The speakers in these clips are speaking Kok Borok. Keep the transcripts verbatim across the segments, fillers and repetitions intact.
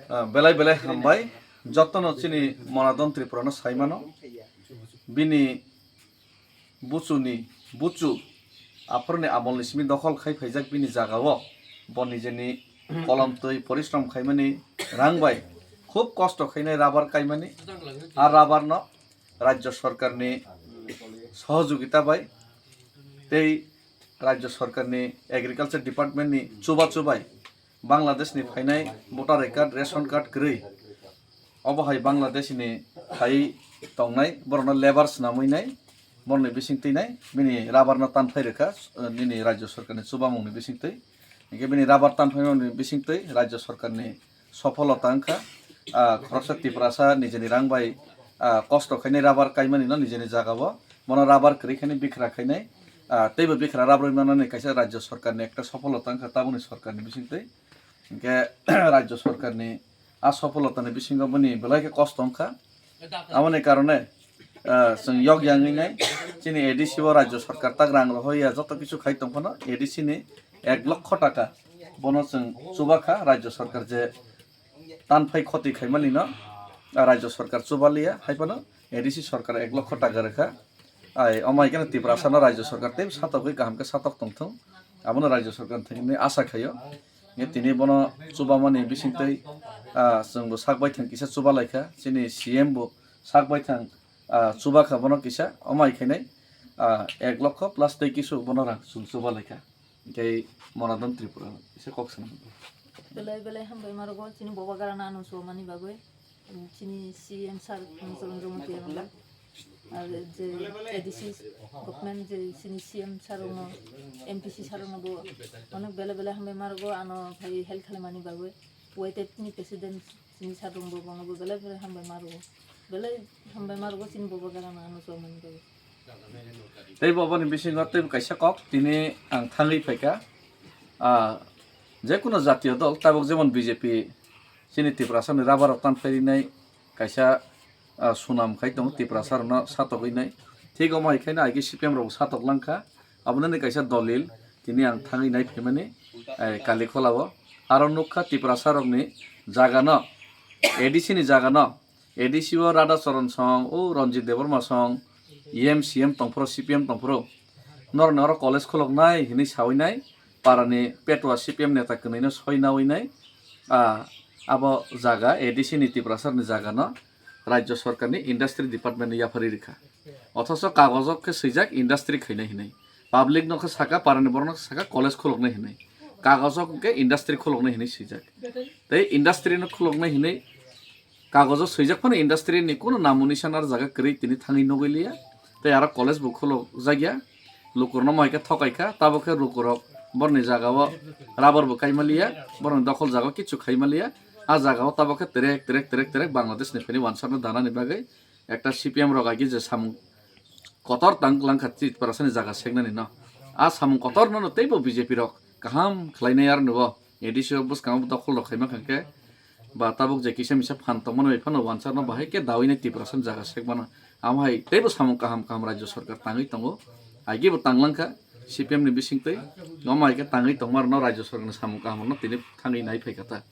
Ah, belai belai hambai. Jotono chini Monadon Tripura no saimano. Bini buchuni buchu aphurni amolni simi dokhol khai phaijak bini jagao bo nijeni kolom twi porishrom khaimani rang bai khub kosto khainai rubber kaimani. A rubber no Rajya Sorkarni sohojogita bai tei Rajya Sorkarni Agriculture Departmentni chubachu bai Bangladeshni phainai voter I card, ration card kwrwi, obo hai Bangladeshni phai tongnai, borokno labour swnamwi nai, borokni bising twi nai, bini rubber no tanphai rwkha, eh, nini Rajya Sorkarni chubamungni bising twi. Hinkhe bini rubber tanphaimani bising twi Rajya Sorkarni sopholota wngkha. Ah, khoroksa Tiprasa nijeni rang bai, ah, kosto khainai rubber kaimani no nijeni jagao. Bono rubber kwrwi khainai bikra khainai, ah, teibo bikra rubber manani kaisa Rajya Sorkarni ekta sopholota wngkha tabukni sorkarni bising twi. Hinkhe Rajya Sorkarni a sopholotani bisingo boni belai khe kosto wngkha. Aboni karone, ah, chwng yok yangwi nai chini A D C o Rajya Sorkar tak rang rohoi ya joto kisu khai tongphano A D C ni ek lokho taka bono chwng chubakha Rajya Sorkar je tanphai khoti khaimani no, ah, Rajya Sorkar chubaliya haiphano A D C Sorkar ek lokho taka rwkha. Ai, omo hai kheno Tiprasa no Rajya Sorkar tei satokgwi kaham khe satok tongthung. Abono Rajya Sorkar thangwi asa khaio. Nge tini bono chubamani bisingtwi, ah, chwngbo sak baithang kisa chuba laikha. Chini C M bo sak baithang, ah, chuba kha bono kisa. Omo hai khainai, ah, ek lokho plus tei kisu bono rang chwng chuba laikha. Hinkhe Monadon Tripura se kok sana. Belai belai hambai marogo chini boba garana ano chubamani bagwi. Chini C M sir, Chorondro Motiyarano, ar je A D C government je chini C M sir rokno, M P C sir rokno bo onek belai belai hambai marogo ano phai help khlaimani bagwi. Waited ni president chini sir rokno bo bono bo belai belai hambai marogo. Belai hambai marogo chini boba garana ano chubamani bagwi. Tei bo boni bisingo tei kaisa kok tini ang thangwi phaikha. Ah, jekunu jatiyo dol, tabuk jemon B J P chini Tiprasa ni rubber rok tanphai rinai kaisa, ah, sunam khai tongo Tiprasa rokno satokwi nai. Thik omo hai khaino agi C P M rok satok langkha. Abononi kaisa dolil tini ang thangwi nai phaimani, eh, Kalikhola o. Aro nukha Tiprasa rokni jagano, A D C ni jagano, A D C o Radha Charan song, o Ranjit Debbarma song, E M C M tongphuru, C P M tongphuru. Norokni oro college khuloknai hinwi sawi nai, parani petua C P M neta kwnwi no soi nawi nai. Ah, abo jaga A D C ni Tiprasa ni jaga no Rajya Sorkar ni Industry Department ni yapharwi rikha. Othoso kagojo khe swijak industry khainai hinwi. Public no khe saka, parani borok no khe saka college khuloknai hinwi. Kagojo khe industry khuloknai hinwi swijak. Tei industry no khuloknai hinwi kagojo swijak phano industry ni kunu namo nisan ar jaga kwrwi tini thangwi nugwi liya. Tei aro college bo khulokjak ya. Lukurno mo hai khe thokai kha, tabok khe lukurok borni jagao rubber bo kaima liya, borni dokhol jagao kichu khaima liya. A jagao tabok khe terek, terek, terek, terek Bangladesh ni phani wansarno danani bagwi ekta C P M rok agi je samung kotor tang langkha Tiprasani jaga seknani no. A samung kotor no teibo B J P rok kaham khlainai ar nubo. A D C o bwskango dokhol rok khaima kha khe ba tabuk je kisa misa phan tongmani bai phano wansarno bahai khe dawinai Tiprasani jaga sekmano. Amo hai teibo samung kaham kaham Rajya Sorkar tangwi tongo. Agi bo tang langkha C P M ni bisingtwi. Omo hai khe tangwi tongmarokno Rajya Sorkarni samung kahamrokno tini thangwi nai phaikha ta.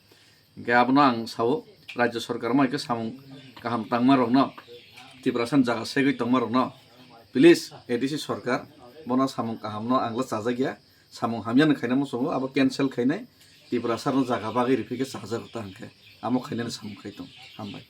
Hinkhe abono ang sao, Rajya Sorkar omo hai khe samung kaham tangmarokno, Tiprasani jaga segwi tongmarokno, please, A D C Sorkar, bono samung kahamno angla chajakya, samung hamyano khaina muchungo, abo cancel khainai, Tiprasano jaga bagwi riphi khe chajago ta hinkhe, amo khainani samung khai tong. Hambai.